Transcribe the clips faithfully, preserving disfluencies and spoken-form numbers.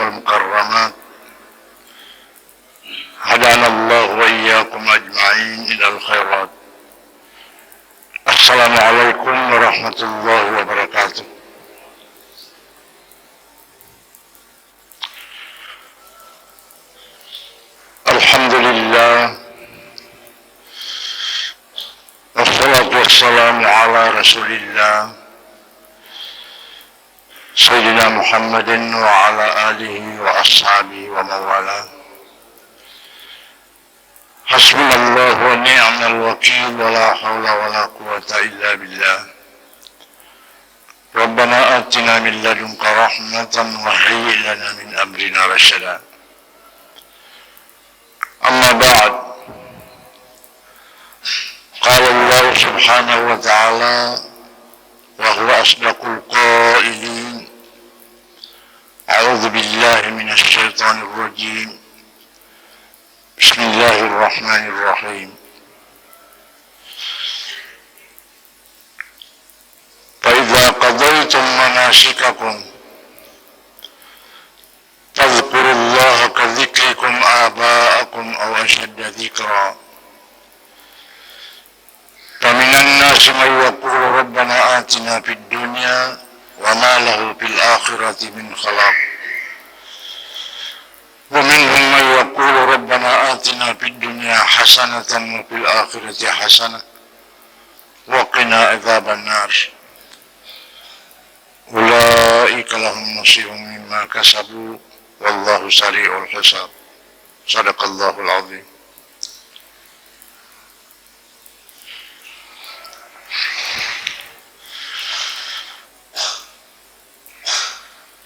والمكرمات. هدانا الله وإياكم أجمعين إلى الخيرات. السلام عليكم ورحمة الله وبركاته. الحمد لله، والصلاة والسلام على رسول الله، سيدنا محمد وعلى آله وأصحابه ومن والاه. حسبنا الله ونعم الوكيل، ولا حول ولا قوة إلا بالله. ربنا آتنا من لدنك رحمة وهيئ لنا من أمرنا رشدا. أما بعد، قال الله سبحانه وتعالى وهو أصدق القائلين: أعوذ بالله من الشيطان الرجيم. بسم الله الرحمن الرحيم. فإذا قضيتم مناسككم فاذكروا الله كذكركم آباءكم أو أشد ذكرا. فمن الناس من يقول ربنا آتنا في الدنيا وما له في الآخرة من خلاق. ومنهم من يقول ربنا آتنا في الدنيا حسنة وفي الآخرة حسنة وقنا عذاب النار. أولئك لهم نصيب مما كسبوا والله سريع الحساب. صدق الله العظيم.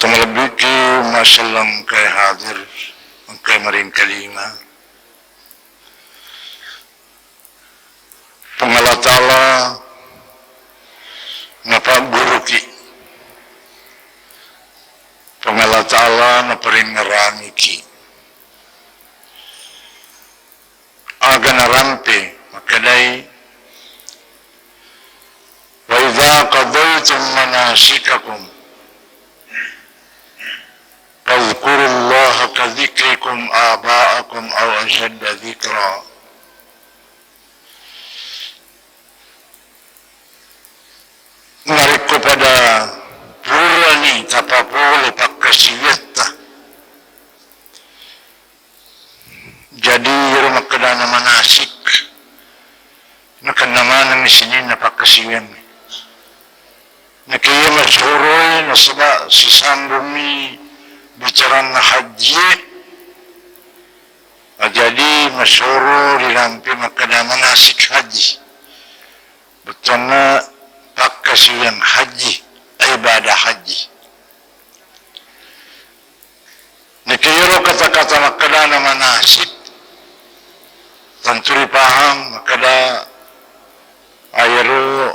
Tomalebbiki umma selleng engkae hadir, engkae maringkalinga. Puang Allah Ta'ala napagguruki. Puang Allah Ta'ala naparingngerangiki. Aga narampe makkedai, "Wa idza qadaitum manasikakum fadzkurullaha kadzikrikum aba'akum aw asyadda dzikra." Narekko pada purani tapapole pakkasiwiatta, jadi iyaro makkedana manasik, nakenna manengngi sininna pakkasiwiangnge. Nakiya masyhuroi nasaba sisambungngi bicaranna hajjie, jadi masyhuro rirampe makkeda manasik haji. Bettuanna pakkasiwiang haji, ibadah haji. Niki iyaro kata-kata makkedana manasik, tentu ripahang makkeda iyaro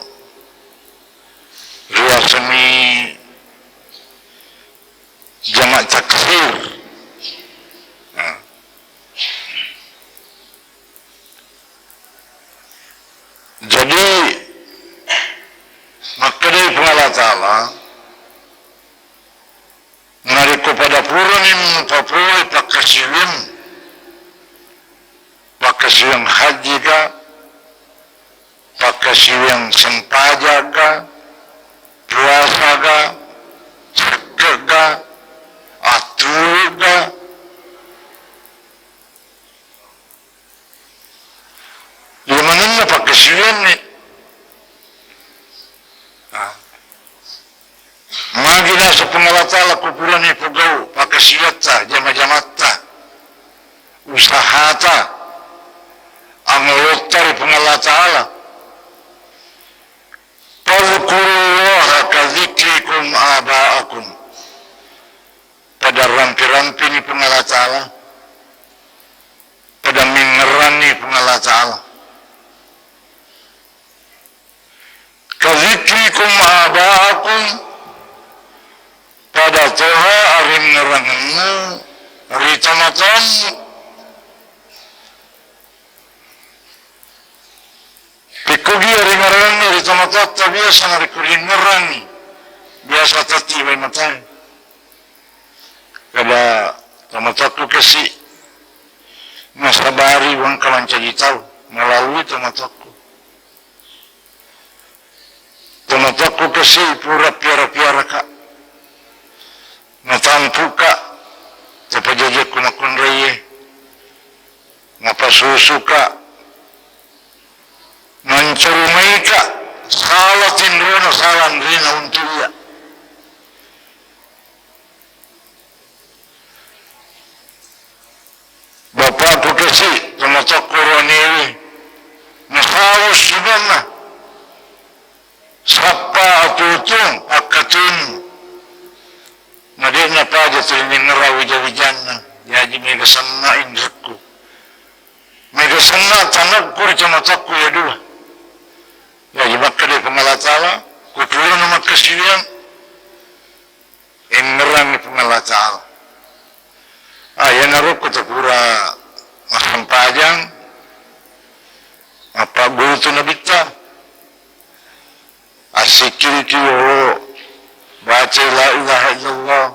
riasengngi jama' taksir. Nah. Jadi, makkedai Puang Allah Ta'ala, narekko pada purani mupapole pakkasiwiang, pakkasiwiang hajjika, pakkasiwiang sempajangka, puasaka, sekke'ka, attulu'ka, Iya manenna pakkasiwiangnge. Ah. Magi naseng Puang Allah Ta'ala ko purani pogau pakkasiwiatta, jama-jamatta, usahata, angolotta ri Puang Allah Ta'ala. Fadzkurullaha kadzikrikum aba'akum. Pada rampe-rampeni Puang Allah Ta'ala. Pada mengngeranni Puang Allah Ta'ala. Kadzikrikum aba'akum, pada toha aringngerangennu ri tomatoammu. Pekkogi aringngerangennu ri tomatoatta biasa narekko ringngerangi, biasa tatibai matae. Kada Tomatoakku kasi, nasabari wengka mancaji tau melalui tomatoakku. Tomatoakku kasi pura piara-piaraka, natampuka to pajajiakku makkunraie, napasusuka, mancarumaika sala tinrona, sala anrena untuk iya. Bapakku kasi, tomatoakku roanewe, nasawa sunanna, sappa atutung, akkatunu, na de'na paja tuli nengngerang wija-wijanna, jaji mega senna inrekku. Mega senna tanokku ri tomatoakku iya dua. Jaji makkeda Puang Allah Ta'ala, ku purana makkasiwiang, engngerangngi Puang Allah Ta'ala. Ah, iyanaro ko to pura massempajang, mappagguru tu Nabitta, assikkiriki yolo baca la ilaha illallah,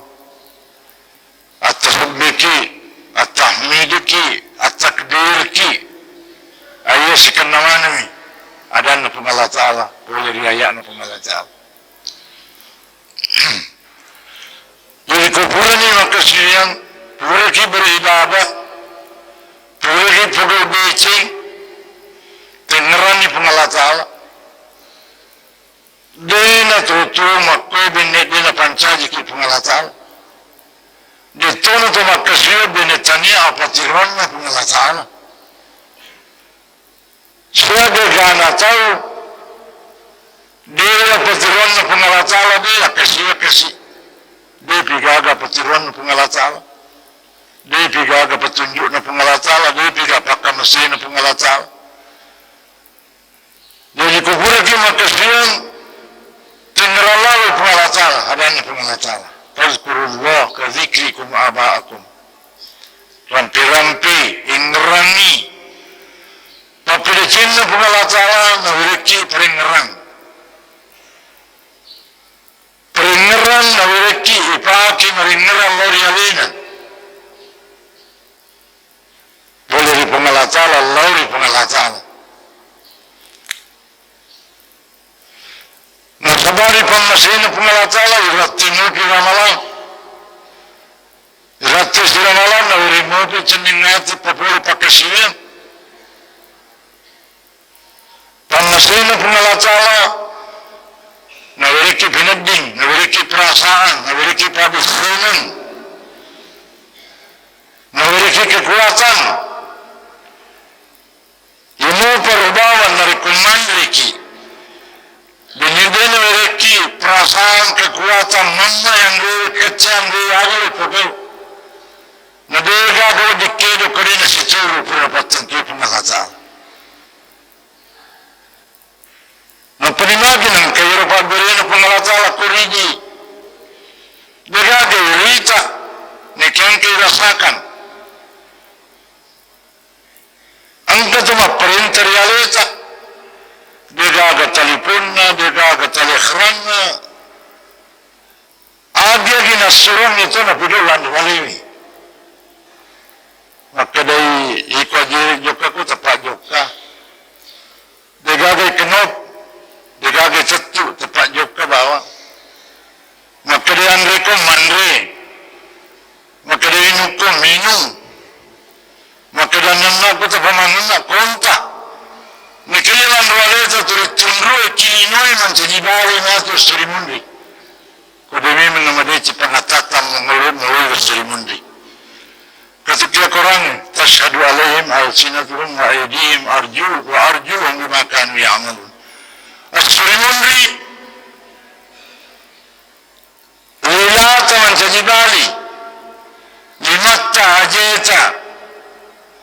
attasabbiki, attahmidiki, attakbirki, ayo sikenna manengngi adanna Puang Allah Ta'ala, pole ri aya'na Puang Allah Ta'ala. Jadi ko purani makkasiwiang, puraki beribadah, puraki pogau deceng, tengngeranni Puang Allah Ta'ala. De' natuo-tuo makkoe benne de' napancajiki Puang Allah Ta'ala. De'tona to makkasiwiang benne tania apatiroanna Puang Allah Ta'ala. Siaga egana tau, de' apatiroanna Puang Allah Ta'ala, de' akkasiwa-kasi. De'pi gaga apatiroanna Puang Allah Ta'ala. De'pi gaga petunjukna Puang Allah Ta'ala, de'pi gaga pakkamasena Puang Allah Ta'ala. Jaji ko puraki makkasiwiang, tengngerang lalo Puang Allah Ta'ala, adanna Puang Allah Ta'ala. Fazkurullah ka dzikrikum aba'akum. Rampe-rampe, engngerangngi pappedecenna Puang Allah Ta'ala, nawerekki parengngerang. Parengngerang nawerekki ipake marengngerang lao ri alena. Pole ri Puang Allah Ta'ala, lao ri Puang Allah Ta'ala. Nasabari pammasena Puang Allah Ta'ala, iratte mopi ramalang. Iratte si ramalang, nawereng mopi cenning ati papole pakkasiwiang. Pammasena Puang Allah Ta'ala, nawerekki penedding, nawerekki perasaan, nawerekki pabesseneng, nawerekki kekuatan. Yamo parubawang narekko manreki, bene-bene werekki perasaan kekuatan manna yang rewe kecce yang rewe aga le pokok. Na degaga wedding kedo ko de nasituru pura pattentui Puang Allah Ta'ala. Nappa nimagi nengka iyaro pabberena Puang Allah Ta'ala ko ridi. Degaga irita, nekiangka irasakan. Engka tu mapparenta ri aleta, degaga taliponna, degaga taliakhiranna, agi-agi nassuronni to napigau lanre walewe. Makkedai iko aje jokka ku teppa jokka. Degaga ikenop, degaga itettu, teppa jokka bawang. Makkedai anre ko manre. Makkedai inung ko minung. Makkedai nenna ko teppa manenna konta. Makkedai lanre aleta tuli tunru e kilinoi mancaji bale matu suri munri. Ko de memeng namadeceng pangatatang mengolo-, mengolo suri munri. Katukia Quran, tashhadu alaihim alsinatuhum wa aidihim arju-, wa arjuluhum bima kanu ya'malun. Assuri munri, lilata mancaji bali, limatta ajeta,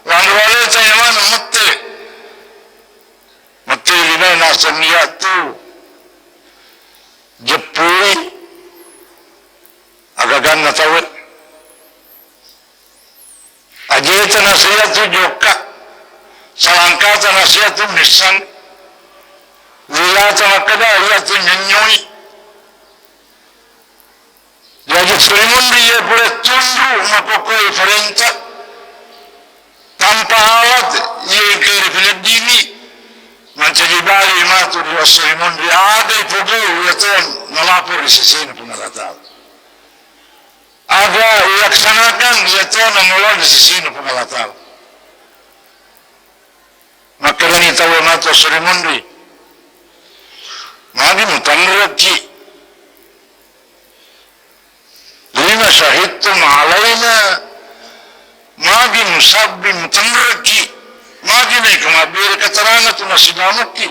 lanre aleta yawana mette, mette linae naseng iyatu, jeppui, agaganna tauwe. Ajeta naseng iyatu jokka, salangkata naseng iyatu missang, lilata makkeda iyatu nyennyoi. Jaji Esso ri munri iya pole tunru makokkoi parenta, tanpa alat iya engka ripeneddingi, mancaji bali matu ri esso ri munri, aga ipogau iya to nalapor ri sesena Puang Allah Ta'ala. Aga ilaksanakan iya to nangolo ri sesena Puang Allah Ta'ala. Makkedani tau matu esso ri munri, magi mutanrekki? Lima syahidtum alaina, magi musabbi mutanrekki? Magi naika mabbere keterangan tu nasidamukki?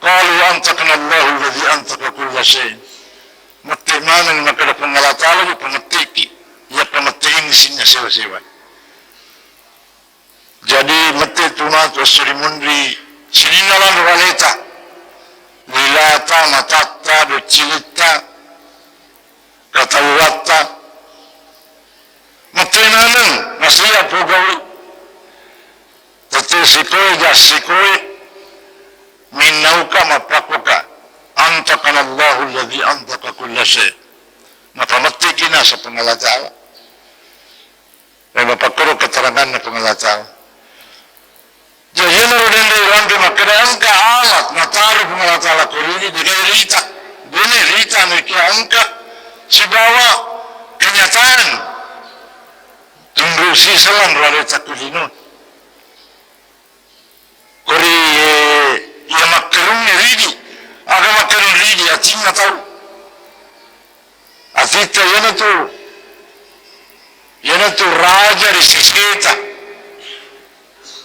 Qalu antaqana Allahu alladzi antaqa kulla syai'. Mette maneng makkeda Puang Allah Ta'ala, pamette'ki, iya pamette'inni sininna sewa-sewa. Jadi mette tu matu esso ri munri sininna lanro aleta, lilata, matatta, doccilitta, katauwatta, mette maneng nasiya pogau'i. Tette sikoe, ja sikoe, minnauka, mappakkoka, antaqana Allahu alladzi antaqa kulla syai'. Napamette'ki naseng Puang Allah Ta'ala. Mapakkoro keteranganna Puang Allah Ta'ala. Jadi, iyanaro denre rampe makkeda engka alat nataro Puang Allah Ta'ala ko rini, degae rita. Dene rita, naekia engka sibawa kenyataan. Tunru siseng lanro aleta ko lino. Kori, eh, iya makkarungnge ridi, aga makkarung ridi, atinna tau. Atitta iyanatu, iyanatu raja ri seseta.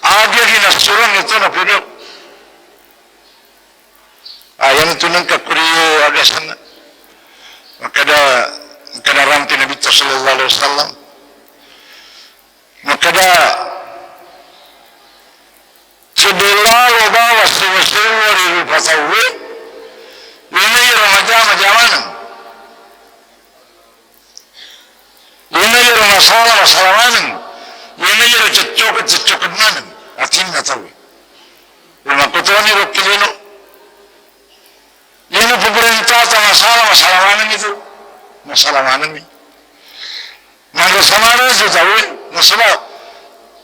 Aga ri nassureng itu napedo. Ah, iyanatu nengka kori, eh, aga sanna. Makkeda, makkeda rampe Nabitta sallallahu alaihi wasallam. Makkeda, cedde lalo bawang sewa-sewa ri rupa tauwe, iyanaro maja-maja maneng. Iyanaro masalah-masalah maneng. Iyanaro cekcoke-cekcoke maneng. Atinna tauwe. Makkutoni ro kilino. Iyana pemerintata masalah, masalah maneng itu. Masalah maneng. Maka samara itu tauwe, nasaba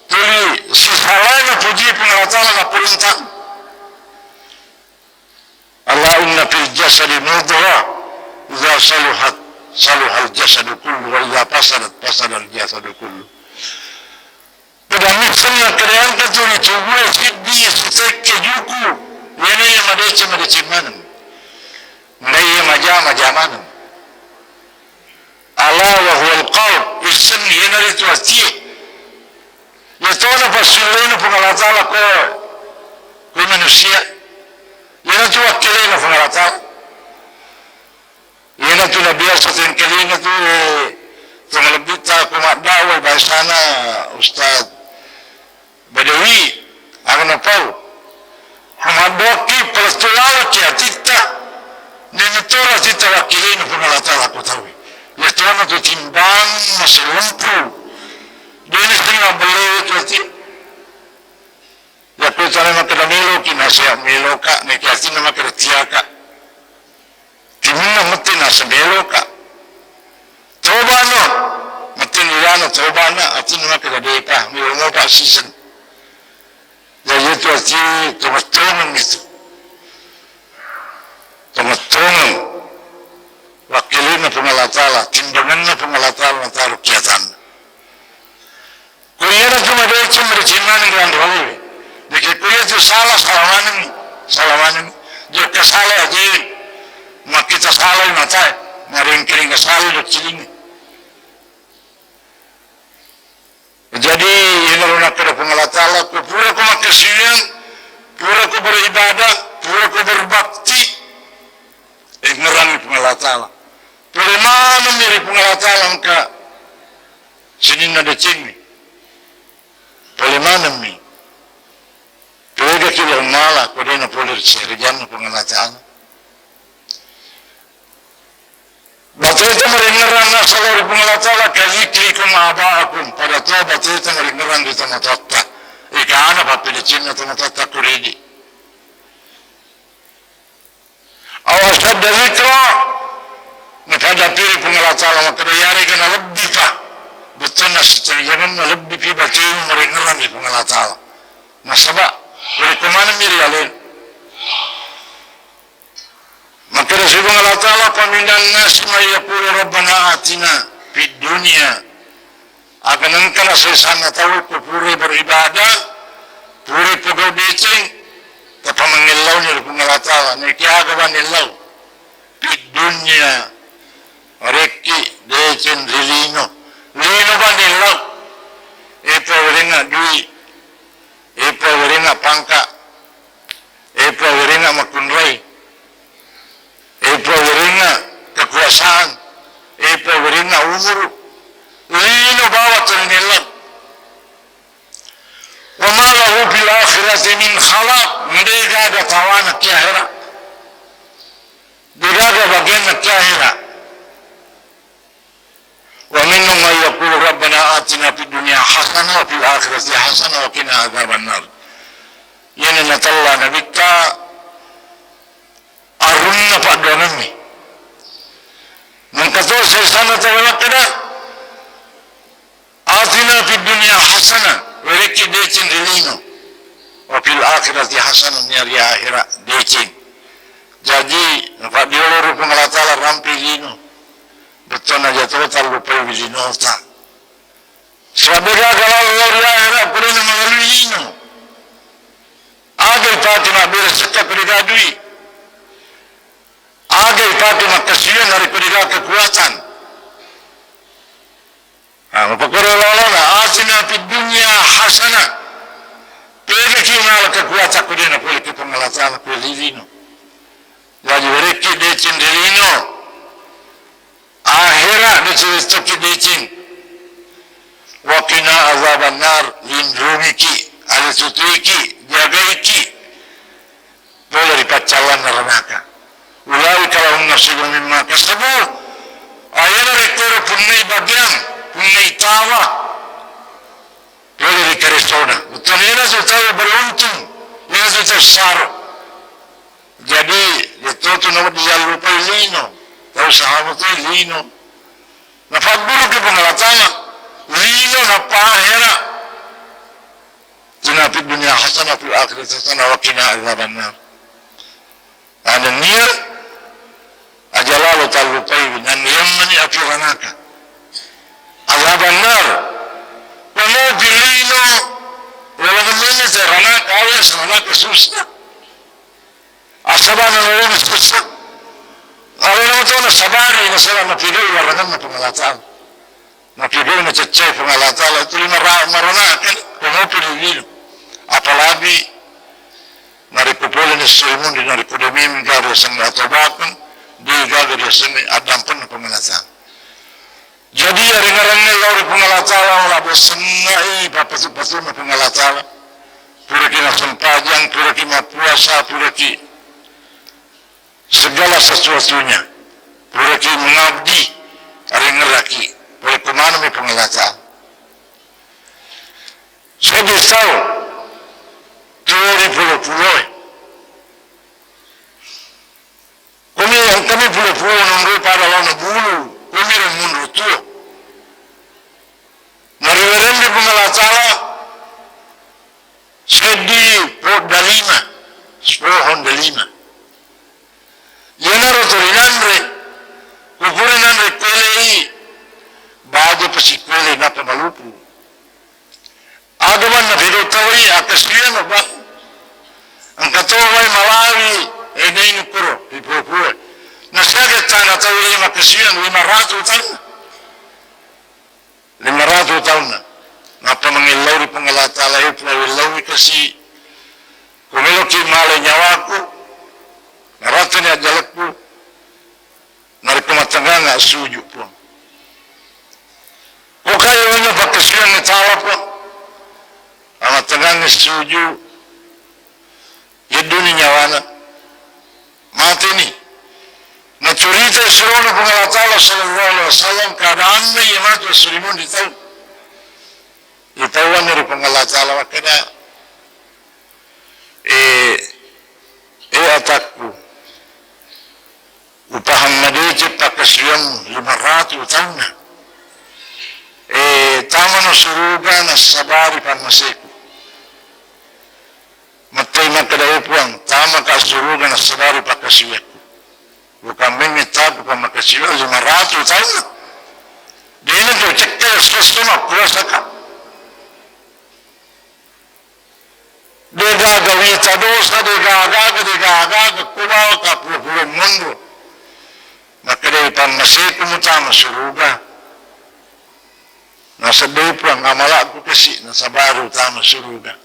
tuli sisalana puji Puang Allah Ta'ala na perintah. Ala inna fil jasadi mudghah, idza saluhat, saluhal jasadu kullu, wa idza fasadat, fasadal jasadu kullu. Pedammi senna kereangka tu ri tubue siddi sitekke juku, iyanaiya madeceng, madeceng maneng. Naiya maja, maja maneng. Ala wa huwal qalb, issenni iyanaritu atie. Iyatona passullena Puang Allah Ta'ala ko, ko manusia. Iyanatu wakkelena Puang Allah Ta'ala. Iyanatu nabiasa tengkelina tu, eh, tong lebbitta ko maddawa, bangsana Ustaz Badawi, aga napau. Hamaddoki palettu laloki atitta, nenetoro atitta wakkelena Puang Allah Ta'ala ko tauwe. Iyatona tu timbang maselompu. Dena sering mabellewe tu ati. Yakko tana makkeda meloki, nasea meloka, naekia atinna makkeda tiaka. Timunna mette naseng meloka. Tobano, mette nilana tobana, atinna makkeda depa, melo mopa siseng. Jadi itu ati tongeng-tongeng itu. Tongeng-tongeng. Wakkelenna Puang Allah Ta'ala, timbangenna Puang Allah Ta'ala nataro kiatanna. Ko iyanatu madeceng, madeceng maneng ri anre walewe. Naekia ko iyatu sala, sala manengngi, sala manengngi. Jokka sala ajewe, makkita salai matae, narengke-rengke sala doccilingnge. Jadi, iyanaro nakkeda Puang Allah Ta'ala, ko purako makkasiwiang, purako beribadah, purako berbakti, engngerangngi Puang Allah Ta'ala. Pole manemmi ri Puang Allah Ta'ala engka sininna decengnge. Pole manemmi. Pegaki lao mala ko de napole ri sarijanna Puang Allah Ta'ala. Bateta marengngerang nasaba ri Puang Allah Ta'ala, ka zikrikum aba'akum, pada to bateta marengngerang ri tomatoatta. Ekana pappedecenna tomatoatta ko ridi. Aw asyadda zikra, Pada piri Puang Allah Ta'ala makkeda, iyarega nalebbipa bettuanna sitarijangenna, lebbipi batemu marengngerang ri Puang Allah Ta'ala. Nasaba, narekko maneng mi ri alena. Makkeda si Puang Allah Ta'ala, "Fa minan nasi man yaqulu rabbana atina fid dunya." Aga engkana sesanna tau ko pura beribadah, pura pogau deceng, tappa mangellau ni ri Puang Allah Ta'ala, naiki aga bang ellau? Fid dunya, rekki deceng ri lino. Lino bang ellau. Epa werenga dui, epa werenga pangka, epa werenga makkunrai, epa werenga kekuasaan, epa werenga umuru. Lino bawang tuli ellau. Wa ma lahu fil akhirati min khalaq, na degaga tawana ki ahera. Degaga bagianna ki ahera. Wa minhum man yaqulu rabbana atina fid dunya hasanah wa fil akhirati hasanah wa qina adzabannar. Iyana natella Nabitta arunna paddoangengnge. Mengka to sesanna tau makkeda, "Atina fid dunya hasanah," werekki deceng ri lino. "Wa fil akhirati hasanah," ri ahera deceng. Jaji, napaddiolo ri Puang Allah Ta'ala rampe lino. Bettuanna jato tallupai wi linota. Sebab degaga laleng lao ri ahera purana malalui lino. Aga ipake mabbere sekka ko dega dui. Aga ipake makkasiwiang narekko dega kekuatan. Ah, mapakkoro lalona, atina fid dunya hasanah. Pegaki mala kekuatan ko dena pole ke Puang Allah Ta'ala ko lino. Jadi werekki deceng ri lino. Ahera deceng-, deceng-, deceng. Wa qina azabannar, lindungiki, alitutuiki, jagaiki. Pole ri paccallanna ranaka. Ulaika lahum nasibun mimma kasabu. Ayana rekkoro punnai bagian, punnai tawa. Pole ri karesona. Utanena tu tau beruntung, nena tu tau saro. Jadi, yettotu nawedding yallupai lino, tau sahabatoi lino. Napagguruki Puang Allah Ta'ala, lino nappa ahera. Atina fid dunya hasanah wa fil akhirati hasanah wa qina adzabannar. Nennia aja lalo tallupai, nanriammani api ranaka. Adzabannar. Namopi lino, lalenna ranaka, awas ranaka susah. Asabana nalena susah. Alena to nasabari, nasaba napigau laranganna Puang Allah Ta'ala. Napigau nacaccai Puang Allah Ta'ala, itu lima ra-, maranaka, komopi ri lino. Apalagi narekko pole ni sorimundi, narekko de memeng gaga riasengnge atau bahkan de gaga riasengnge addampenna Puang Allah Ta'ala. Jadi, arengngerangnge lao ri Puang Allah Ta'ala, mala bosengngai pappesu-pesunna Puang Allah Ta'ala. Puraki nassempajang, puraki mappuasa, puraki segala sesuatunya. Puraki mengabdi, arengngeraki. Pole ko manengmi Puang Allah Ta'ala. Seddi tau, tuo ri pulo-puloe. Komi engkami pulo-pulo nonroi pada laona bulu, komi ro munro tuo. Nariwerenni Puang Allah Ta'ala seddi po dalima, sipohong dalima. Iyanaro to rinanre, kupura nanre kuelei, baja pasikkole nappa malupu. Aga manna pedo tawai akkasiwiang, bang. Engka to wae malawi, eh, nainu kuro, ipue-pue. Nasiaga tana tau e makkasiwiang lima ratu taung. Lima ratu taunna. Nappa mangellau ri Puang Allah Ta'ala, eh, Puang, wellaui kasi. Kumeloki male nyawaku. Narattani ajjalekku. Narekko mattengnga suju, Puang. Ko kayo wenno pakkasiwiangnge tawa, Puang. Amattengngangnge suju, yedduni nyawana. Mateni. Nacurita surona Puang Allah Ta'ala sallallahu alaihi wasallam keadaanna iya matu surimun di tau. Itauanni ri Puang Allah Ta'ala makkeda, eh, eh, atakku. Upahang madeceng pakkasiwiang lima ratu taunna. E, tamano suruga nassabari pammaseku. Mattai makkeda, "E Puang, tamaka suruga nassabari pakkasiwiakku." Bukan memme taku pammakkasiwiang lima ratu taunna. Dena tu cekke stres tu mappuasaka. Degaga wita dosa, degaga, degaga, kubawa ka pura-pura monro. Makkedai pammaseku mutama suruga. Naseddai Puang amalakku kasi, nasabari utama suruga.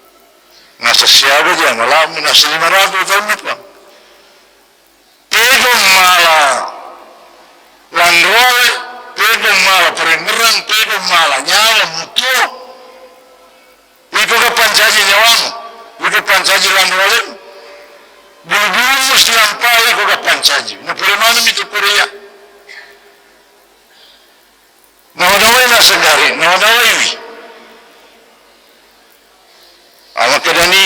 Nasa siaga je amalakmu, nasa lima ratu taunna Puang. Tegong mala lanroale, tegong mala parengngerang, tegong mala nyawa mutuo. Iko ga pancaji nyawamu, iko pancaji lanroalemu. Bulu-bulumu silampai iko ga pancaji. Napole maneng mi tu Korea. Nawa-nawai naseng gare, nawa-nawaiwi. Amakkedani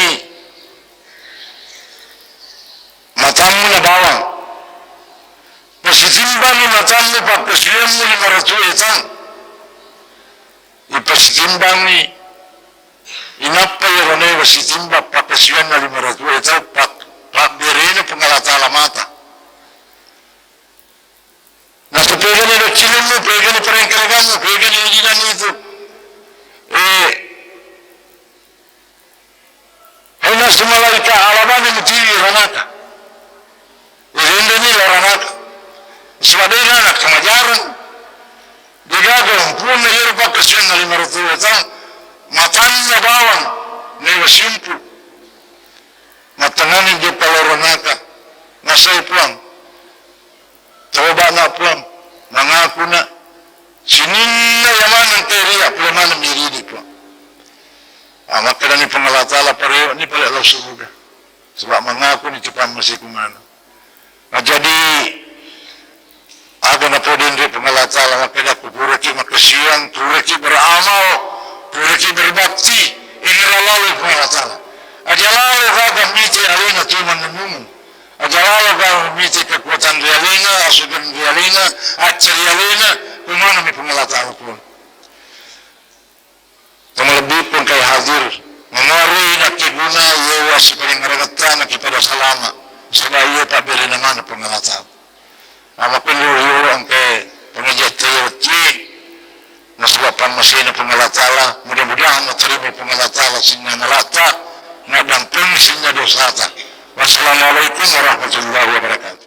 matammu na bawang. Pasitimbangi matammu pakkasiwiammu lima ratu etang. Ipasitimbangi inappa iyaro naewa sitimbang pakkasiwianna lima ratu etang pak-, pabberena Puang Allah Taala mata. Nasu pegani doccilimmu, pegani parengkaregammu, pegani ujinanni itu. Eh, hai nasu malaika alabani mutiwi ranaka. Irendani la ranaka. Sebab de nana kamajarang. Degaga umpunna iyaro pakkasiwianna lima ratu etang. Matanna bawang, naewa siumpu. Mattangani jeppa lao ranaka. Nasai Puang. Tobana Puang, mangakuna, sininna iya maneng teria, pole maneng miridi Puang. Ah, makkedani Puang Allah Taala, pareweni pale lao suruga. Sebab mangakuni tu pammaseku maneng. Nah, jadi, aga napodenre Puang Allah Taala, makkeda ku puraki makkasiwiang, puraki beramal, puraki berbakti, ini lalalo Puang Allah Taala. Aja lalo gaga mite alena tu mannennung. Aja lalo ga mite kekuatan ri alena, asugan ri alena, acca ri alena, kumanami Puang Allah Taala pun. Tau malebbi pun kai hadir, mamuarui nakkeguna yewa sipaling aragatta nakipada salama, saba iye pabberena mana Puang Allah Taala. Amakunro riolo engka pengajian tayya wettué, nasaba pammasena Puang Allah Taala, mudah-mudahan naterima Puang Allah Taala sininna amala'ta, naddampengi sininna dosata. Wassalamualaikum warahmatullahi wabarakatuh.